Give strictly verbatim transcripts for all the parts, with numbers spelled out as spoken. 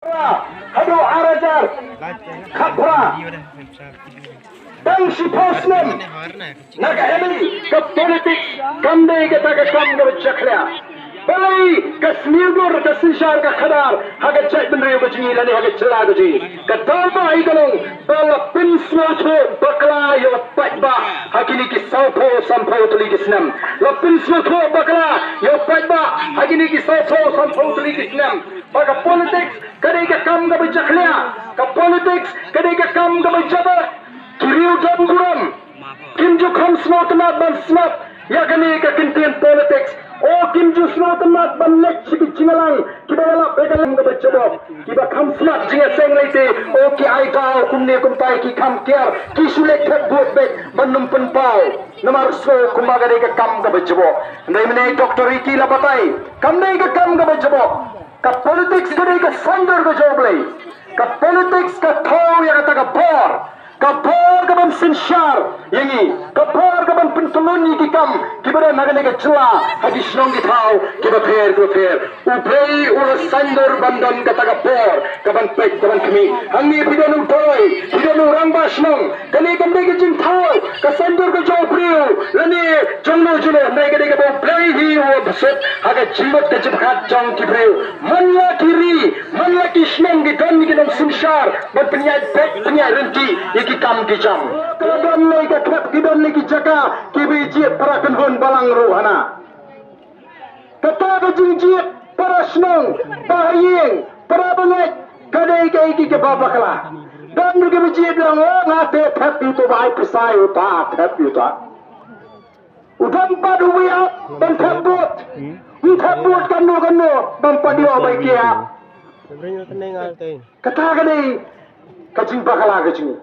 Haduh ar hajar khatphra. Tang shiphew snem na ka MLA, ka politics kam dei kata ka kam kaba jakhlia. Balei ka sniew dur ka synshar ka khadar ha ka jaitbynriew ka jong ngi lane ha ka jylla ka jong ngi? Ka daw ba i ka long ba la pynsngewthuh bakla ïa u paidbah ha kine ki sawphew sanphew tylli ki snem. La pynsngewthuh bakla ïa u paidbah ha kine ki sawphew sanphew tylli ki snem ba ka politics ka dei ka kam kaba jakhlia, ka politics ka dei ka kam kaba jabeh. Ki riew don burom kim ju kham sngewtynnat ban sngap ïa kane ka kyntien politics. O kim ju sngewtynnat ban leit sha ki jingïalang kiba ïalap ïa ka kam kaba jabok, kiba kham sngap jingïaseng lei te. O ki ai daw kumne kumtai, ki kham kiar, ki shu leit thep vote beit ban ym pynpaw. Namar sngewthuh kumba ka dei ka kam kaba jabok. Hynrei mynne Doctor Ricky la batai kam dei ka kam kaba jabok. Ka politics ka dei ka saiñdur ka jong U Blei. Ka politics ka thew ïa kata ka bor, ka bor kaban synshar ïa ngi, ka bor kaban pyntyllun ïa ki kam kiba don ha kane ka jylla ha ki shnong ki thaw kiba pher kiba pher. U Blei u la saiñdur ban don kata ka bor kaban peit kaban khmih. Hangne phi don u doi, phi don u rangbah shnong, kane kam dei ka jingthaw ka saiñdur ka jong u briew lane jong no jong no, hynrei ka dei kaba U Blei hi u la bsut ha ka jingmut ka jingpyrkhat jong ki briew. Man la ki ri, man la ki shnong ki don ki nongsynshar ban pynïaid beit pynïaid ryntih ïa ki kam ki jam. Ka don lei ka khep, ki don lei ki jaka kiba jied para kynhun balang ruh hana. Kata ka jingjied para shnong, para ïing, para bangeit, ka dei kaei kaei kaba bakla. Don ruh kiba jied biang, o nga te thep ïa uto ba ai pisa ïa uta, thep ïa uta. U don pat uwei ap ban thep vote. Ym thep vote kano kano, bym pat ïoh bai kiad. Kata ka dei ka jingbakla ka jong ngi.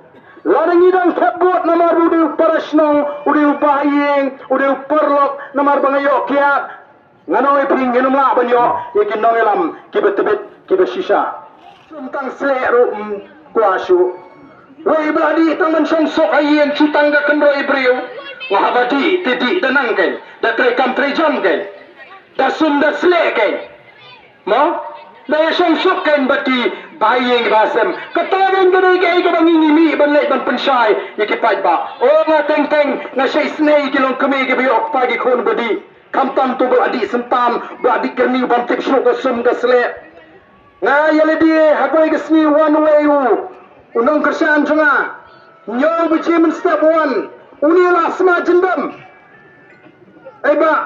Lada ngi dang thep vote namar ba u dei u para shnong, u dei u bah ïing, u dei u paralok, namar ba nga ïoh kiad, nga ong ïa phi, ngin ym lah ban ïoh ïa ki nongïalam kiba tbit kiba shisha. Sum tang sleh ruh ym kwah shuh. Wei ba la dih tang ban shong suk ha ïing shu tang ka kynroh ïa briew. Nga haba dih te dih da nang kein, da trei kam trei jam kein, da sum da sleh kein. Mo? Da ïa shong suk kein bad ki bahaïing bahasem. Kata kein ka dei kaei kaba ngi ngi mih ban leit ban pynshai ïa ki paidbah. O nga teng teng nga shait isynei ïa ki longkmie kiba ïoh kpa ki khun ba dih. Khamtam to ba la dih symptom, ba la dih kyrni, bym tip shuh ka sum ka sleh. Nga ïa lade ha kawei ka sngi wan uwei u, u nongkyrshan jong nga. Hynñiew baje mynstep wan. Une la sma jyndam. Ei bah,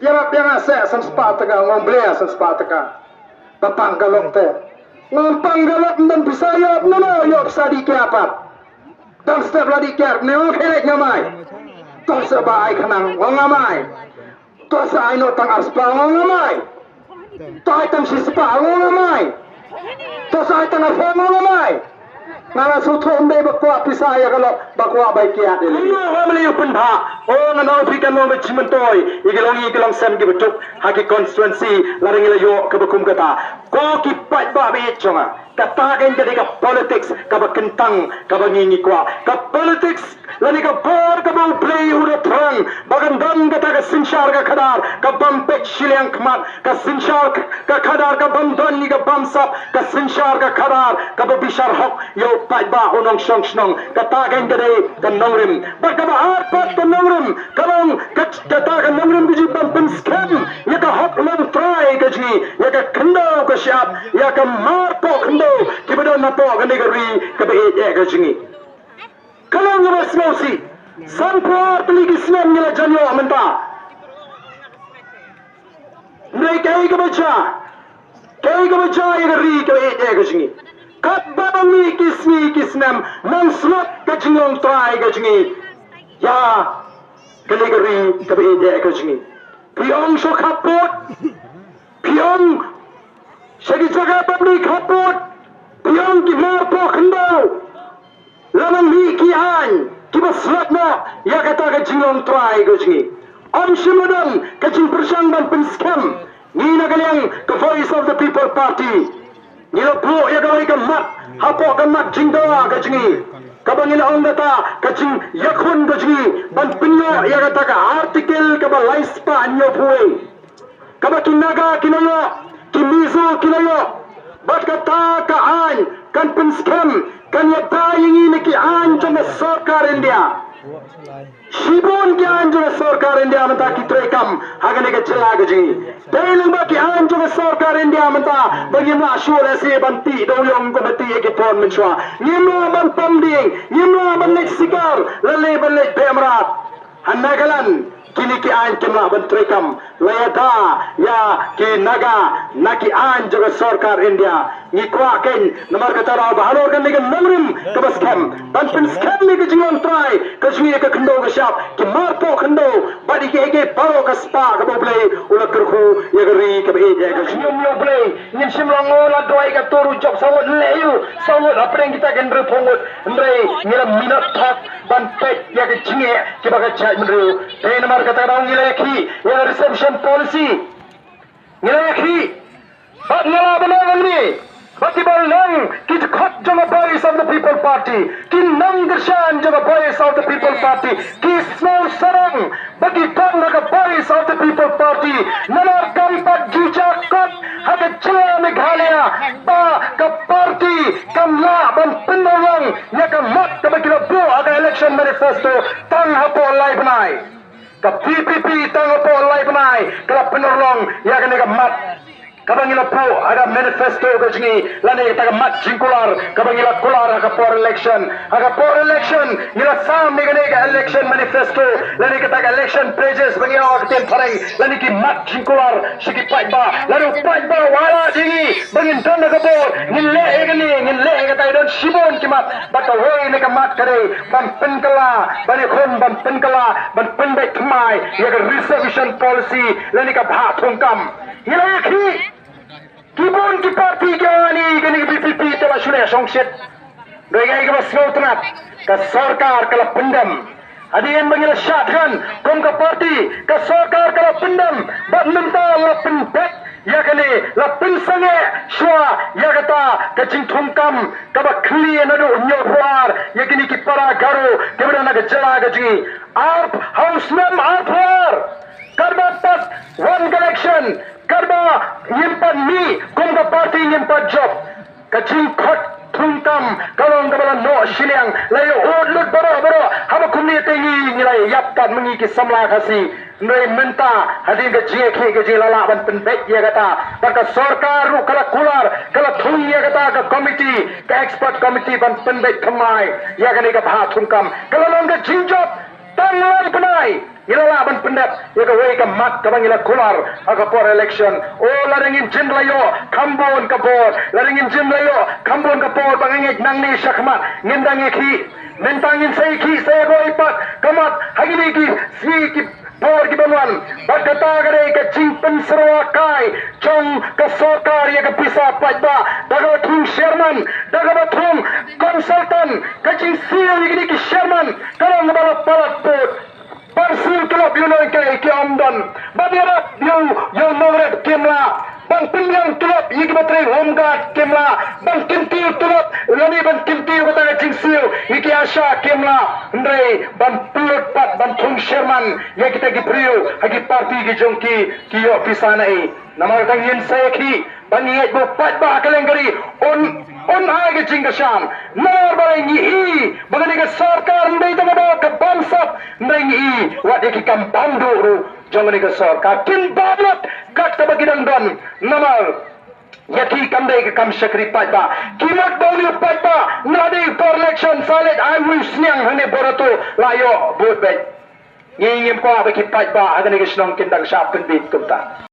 ïarap ïa nga seh san spah tyngka, nga ong balei san spah tyngka? Ba pang ka lok te. Nga ong pang ka lok ym don pisa, ïoh pisa, ïoh pisa dih kiar pat. Dang step la dih kiar, ne ong khlek nga mai. To sa ba ai khnang, ong nga mai. To sa ai noh tang ar spah, ong nga mai. To ai tang shi spah, ong nga mai. To sa ai tang ar spah, ong nga mai. Nga la sngewthuh ym dei ba kwah pisa ïa ka lok, ba kwah bai kiad ïa lade. Nga ong nga mlien pynbha. O nga ong phi, kan long ba jingmyntoi ïa ki long ïa ki longsem kiba duk ha ki constituency lada ngi la ïoh kaba kum kata. Ko ki paidbah ba ïeit jong nga. Kata kein ka dei ka politics kaba kyntang kaba ngi ngi kwah. Ka politics lane ka bor kaba U Blei u da thrang ba kan don kata ka synshar ka khadar ka bym peit shiliang khmat, ka synshar ka khadar ka bym don ïa ka bamsap, ka synshar ka khadar kaba bishar hok ïa u paidbah u nongshong shnong. Kata kein ka dei ka nongrim. Bad kaba ar pat ka nongrim ka long ka, kata ka nongrim ka jingpynskhem ïa ka hok longtrai ka jong ngi, ïa ka khyndew ka shyiap, ïa ka marpoh khyndew kiba don hapoh kane ka ri kaba ïeit eh ka jong ngi. Ka long kaba sngewsih. Sanphew ar tylli ki snem ngi la jan ïoh mynta. Hynrei kaei kaba jia, kaei kaba jia ïa ka ri kaba ïeit eh ka jong ngi? Katba mih ki sngi ki snem nang slot ka jinglong trai ka jong ngi ïa kane ka ri kaba ïeit eh ka jong ngi. Phi ong shu khap vote, phi ong sha ki jaka bym dei khap vote, phi ong ki marpoh khyndew. La nang mih ki aiñ kiba slot noh ïa kata ka jinglong trai ka jong ngi. Ym shym la don ka jingpyrshang ban pynskhem. Ngi na ka liang ka Voice of the People Party ngi la buh ïa kawei ka mat hapoh ka mat jingdawa ka jong ngi, kaba ngi la ong kata ka jingïakhun ka jong ngi ban pynïoh ïa kata ka Article kaba lai spah hynñiewphew wei. Kaba ki Naga ki la ïoh, ki Mizo ki la ïoh, Bad kata ka aiñ kan pynskhem, kan ïada ïa ngi na ki aiñ jong ka sorkar India. Shibun ki aiñ jong ka sorkar India mynta ki treikam ha kane ka jylla ka jong ngi. Dei lyngba ki aiñ jong ka sorkar India mynta ba ngim lah shuh lehse ban tih dewïong kumba tih ïa ki pon mynshuwa. Ngim lah ban pom dieng, ngim lah ban leit sikar, lane ban leit beh mrad. Ha Nagaland kine ki aiñ kim lah ban treikam. La ïada ïa ki Naga na ki aiñ jong ka sorkar India. Ngi kwah keiñ namar kata ruh ba halor kane ka nongrim kaba skhem ban pynskhem ïa ka jinglong trai ka jong ngi, ïa ka khyndew ka shyiap, ki marpoh khyndew bad ïa kiei kiei baroh ka spah kaba U Blei u la kyrkhu ïa ka ri kaba ïeit ïa ka jong ngi. Ïa U Blei ngin shim lang, la duwai ka tur u jop saw ngut, leh ïa u saw ngut hapdeng kita ki hynriewphew ngut. Hynrei ngi la minot thok ban peit ïa ka jingeh kiba ka jaitbynriew. Te namar kata ka daw ngi la ïakhih ïa ka reservation policy. Ngi la ïakhih. Bad ngi la ban ong hangne ba kiba long ki dkhot jong ka Voice of the People Party, ki nongkyrshan jong ka Voice of the People Party, ki sngewsarong ba ki don ha ka Voice of the People Party. Namar kam pat ju jia kot ha ka jylla Meghalaya ba ka party kam lah ban pynurlong ïa ka mat kaba ki la buh ha ka election manifesto tang hapoh lai bnai. Ka V P P tang hapoh lai bnai ka la pynurlong ïa kane ka mat kaba ngi la buh ha ka manifesto ka jong ngi, lane kata ka mat jingkular kaba ngi la kular ha ka por election. Ha ka por election ngi la sam ïa kane ka election manifesto lane kata ka election pledges ba ngi ong ha ka ktien phareng, lane ki mat jingkular sha ki paidbah. Lane u paidbah u ailad ïa ngi ba ngin don ha ka bor, ngin leh ïa kane, ngin leh ïa kata, don shibun ki mat. Bad kawei na ka mat ka dei ban pynkylla, ban ïakhun, ban pynkylla, ban pynbeit thymmai ïa ka reservation policy lane ka bhah thungkam. Ngi la ïakhih. Ki bun ki party ki ong ani kane ka V P P te la shu leh shongshit. Dei kaei kaba sngewtynnat, ka sorkar ka la pyndem. Hadien ba ngi la shad kan kum ka party, ka sorkar ka la pyndem bad mynta la pynbeit ïa kane, la pynsangeh shuwa ïa kata ka jingthungkam kaba khlieh naduh hynñiewphew ar ïa kine ki para Garo kiba don ha ka jylla ka jong ngi. Ar, ha u snem arphew ar, katba pat wan ka election, katba ngim pat mih kum ka party, ngim pat jop, ka jingkhot thungkam ka long kaba la noh shiliang, la ïa ud lut baroh baroh. Haba kumne te ngi, ngi la ïap tad ma ngi ki samla Khasi. Hynrei mynta hadien ka jingïakhih ka jong ngi la lah ban pynbeit ïa kata. Bad ka sorkar ruh ka la kular, ka la thung ïa kata ka committee, ka expert committee ban pynbeit thymmai ïa kane ka bhah thungkam. Ka la long ka jingjop tang lai bnai. Ngi la lah ban pyndep ïa kawei ka mat kaba ngi la kular ha ka por election. O, lada ngin jin la ïoh kham bun ka bor, lada ngin jin la ïoh kham bun ka bor ba nga ngeit nangne shakhmat ngin dang ïakhih. Mynta ngin sa ïakhih sa ïa kawei pat ka mat ha kine ki sngi ki por ki ban wan. Bad kata ka dei ka jingpynsyrwa kai jong ka sorkar ïa ka pisa paidbah da kaba thung chairman, da kaba thung consultant, ka jingsiew ïa kine ki chairman ka long kaba la palat pud. Ban siew tulop ïa u nonghikai ki ym don. Ban ïarap ïa u, ïa u nongrep kim lah. Ban pynbiang tulop ïa kiba trei home guard kim lah. Ban kyntiew tulop lane ban kyntiew kata ka jingsiew ïa ki ASHA kim lah. Hynrei ban pynlut pat ban thung chairman ïa kita ki briew ha ki party ki jong ki, ki ïoh pisa naei. Namar kata ngin sa ïakhih ba ngi ngeit ba u paidbah ha kylleng ka ri un, un ai ka jingkyrshan. Namar balei? Ngi i ba kane ka sorkar ym dei tang kaba ka bamsap, hynrei ngi i wat ïa ki kam bamduh ruh jong kane ka sorkar kin bam lut kat kaba ki dang don. Namar ïa ki kam dei ka kam shakri paidbah. Ki mut ba une u paidbah, na dei por election sa leit ai wei u sniang hangne bor hato la ïoh vote beit. Ngi ngim kwah ba ki paidbah ha kane ka shnong kin dang shah pynbeit kumta.